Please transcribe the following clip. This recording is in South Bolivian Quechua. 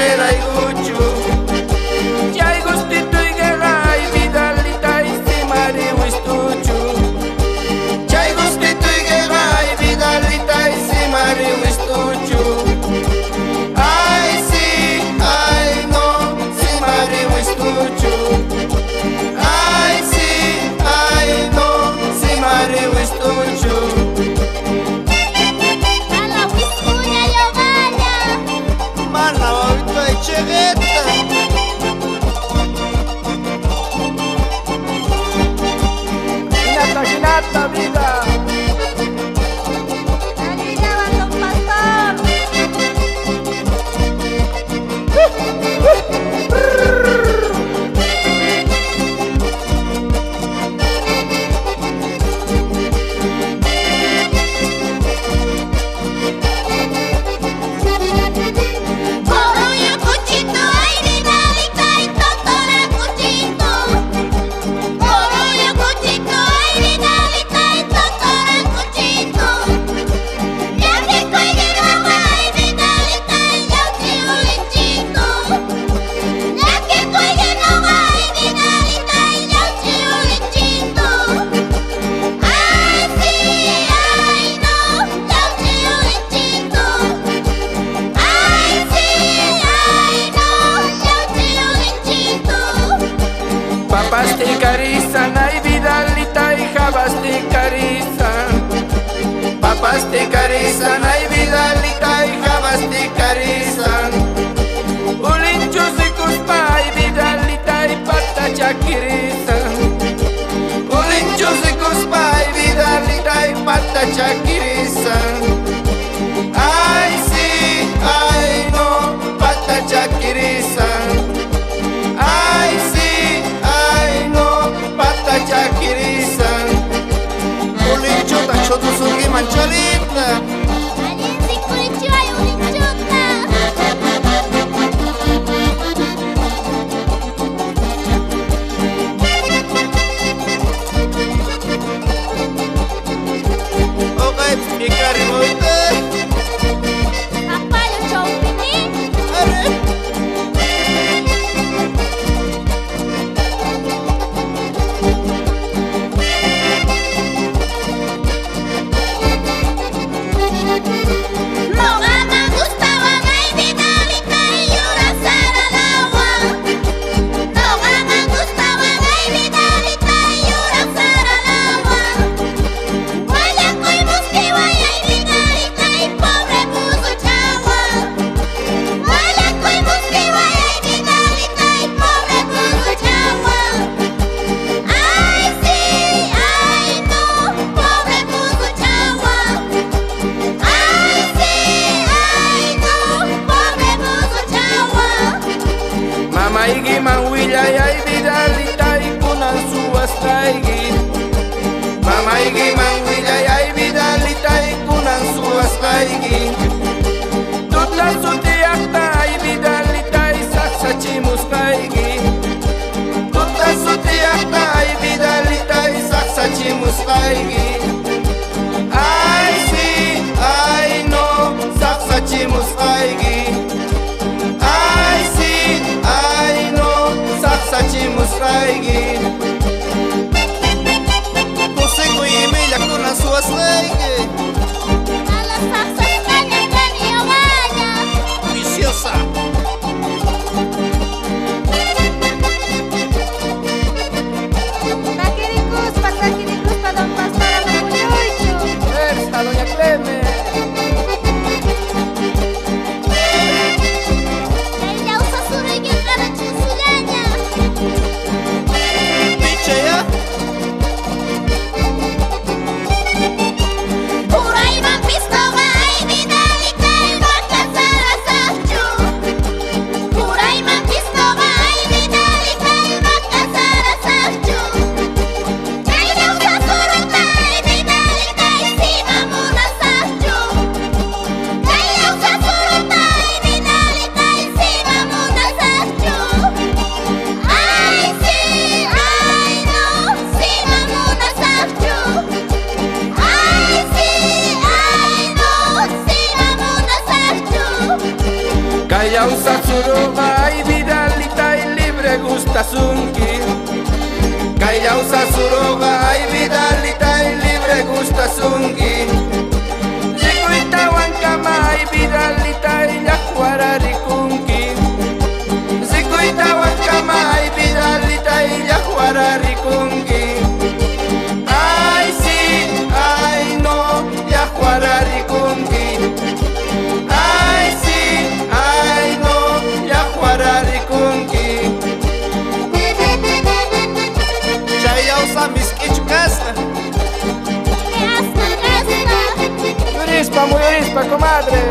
Saqeraykuchu chay gustituykeqa ay vidalitay simari wistuchu chay gustituykeqa ay vidalitay simari wistuchu ay si ay no simari wistuchu ay si ay no simari wistuchu. Ala wiskuña yoqalla. Mana wawito echegeta. Hinata, hinata, vida. Allillawan don pastor. Coruña cuchito, ay vidalita y totora cuchito. Coruña cuchito, ay vidalita y totora cuchito. Ya que cuelgue ay vidalita y yauchi ulinchito. Ya que cuelgue ay vidalita y yauchi ulinchito. Ay sí, ay no, yauchi ulinchito. Ay sí, ay no, yauchi ulinchito. Papas tikarisan, ay vidalita y jabas tikarisan. Papas tikarisan, ay vidalita y jabas tikarisan. Ulinchus rikuspa, ay vidalita y pata chakirisan. Ulinchus rikuspa, ay vidalita y pata chakirisan. Ay sí, ay no, pata chakirisan. Ay sí, ay no, pata chakirisan. Ulinchuta chutusunkiman cholita. Allin rikurichiway ulinchuta. Uqaypis pikari wawita. Apayo chawpini. Are. Noqaman gustawan ay vidalita y yura saralawa. Noqaman gustawan ay vidalita y yura saralawa. Wallakuy muskiway ay vidalita y pobre musuchawa. Wallakuy muskiway ay vidalita y pobre musuchawa. Ay sí, ay no, pobre musuchawa. Ay sí, ay no, pobre musuchawa. Mamaykiman willay ay vidalita y kunan suwasqayki. Mamaykiman willay ay vidalita y kunan suwasqayki. Tuta sutiyaqta ay vidalita y saqsachimusqayki. Tuta sutiyaqta ay vidalita y saqsachimusqayki. Ay sí, ay no, saqsachimusqayki. Ay sí, ay no, saqsachimusqayki. Kusikuy imillakuna suwasqayki. Ala saqsasqaña kani yoqalla. Viciosa. Takirikuspa, takirikuspa, don pastor ama puñuychu. Fuerza, doña Cleme. Kay llawsa suruyki qarachun sullaña. rikunki. Kay llawsa suruqa ay vidalitay libre gustasunki. Rikuytawan kama ay vidalitay llaqwara rikunki. Rikuytawan kama ay vidalitay llaqwara rikunki. Ay sí, ay no, llaqwara rikunki. Ay sí, ay no, llaqwara rikunki. Chay llawsa misk'ichu kasqa. Asna kasqa. Yurispa, muyurispa, comadre.